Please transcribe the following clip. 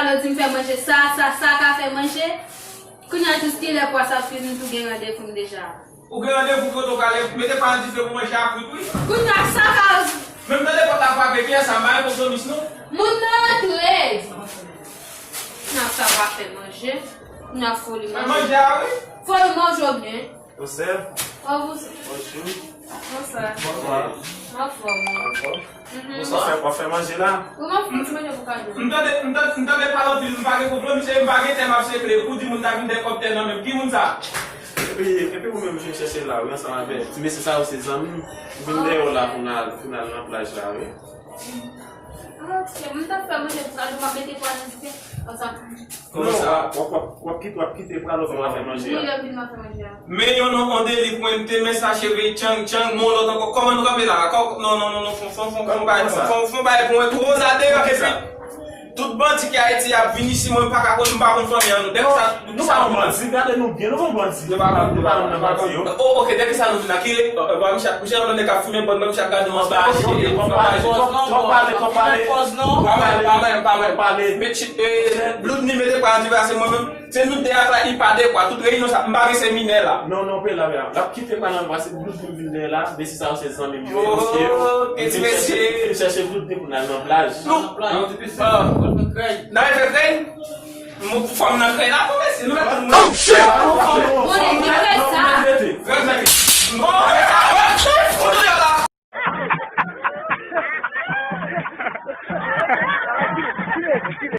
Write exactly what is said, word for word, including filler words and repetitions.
Alò di m fè manje sa, sa, sa ka fè manje. Kounye a jis kilè pwa sa ap fini, m tou gen randevou m deja. Ou gen randevou kote w prale, mete pa nan dife pou manje a kwit, wi. Kounye a sa ka. Menm tande pòt la frape, kiyès sa? M pa gen konpwomis, non. Moun nan antre. Kounye a sa pa fè manje. Kounye a foli manje. Fè manje a, wi. Foli manje w byen. Joseph. Kòman w se? Bonjou. Bonswa. Bonswa. Anfòm. Anfòm. Mhm. Ou sa fè, w ap fè manje la? Wi, m ap fè ti manje pou kado. M tande, m tande, m tande pale anpil, m pa gen konprann, misye, m pa gen tè, m ap sekle. Pou di moun ta vin dèkòptè nan men m. Ki moun sa? Epi, epi ou menm, m vin chèche la, wi, ansanm avè ti mesye sa yo, se zanmi m. M vin dèyè w la pou n al, pou n al nan plaj la, wi. Ah, ok, m t ap fè manje pou kado, m ap mete pwa nan dife. Ansanm. Kòman sa? W ap, w ap, w ap kite, w ap kite pral ou fè manje a? Wi, lè m vin m ap fè manje a. Men yon non on deli pwente, men sa cheve tchang tchang, men yon lòt ankò. Kòman nou kanpe la? Kò-, non, non, non, non, fon, fon, fon, fon, bay, fon, fon, fon, bay pou mwen, twò zade, epi tout bandi ki Ayiti ap vin isi, mwen m pa ka konn, m pa konn fanmi an nou. Dèk sa, nou pa yon bandi, gade nou byen, nou pa yon bandi. Nou pa, nou pa, nou pa bandi yo. Oh, ok, dèk sa nou vin la, ki, euh, ba Michak, Michak, mwen nèg ap fimen, bòn, mwen Michak gade nou anba. Ok, ok, ok, pa pale, pa pale, pa pale. Pa mwen, pa mwen, pa mwen. Pale. Met chit, eh, bloud ni mete pa anti, se mwen menm. Se nou de a sa, li pa de kwa. Tout reyinyon sa, m pa gen seminè la. Non, non, pe la, pe la. L ap kite pa nan, pase bloud ni vin de la. Mesye sa yo se zanmi m yo, mesye. Oh, ti mesye. Vin chèche bloud ni pou n al nan plaj. Nou. Nan plaj. N al fè krèy. Mwen pou fanm nan krèy la, pou mesye. Nou mèt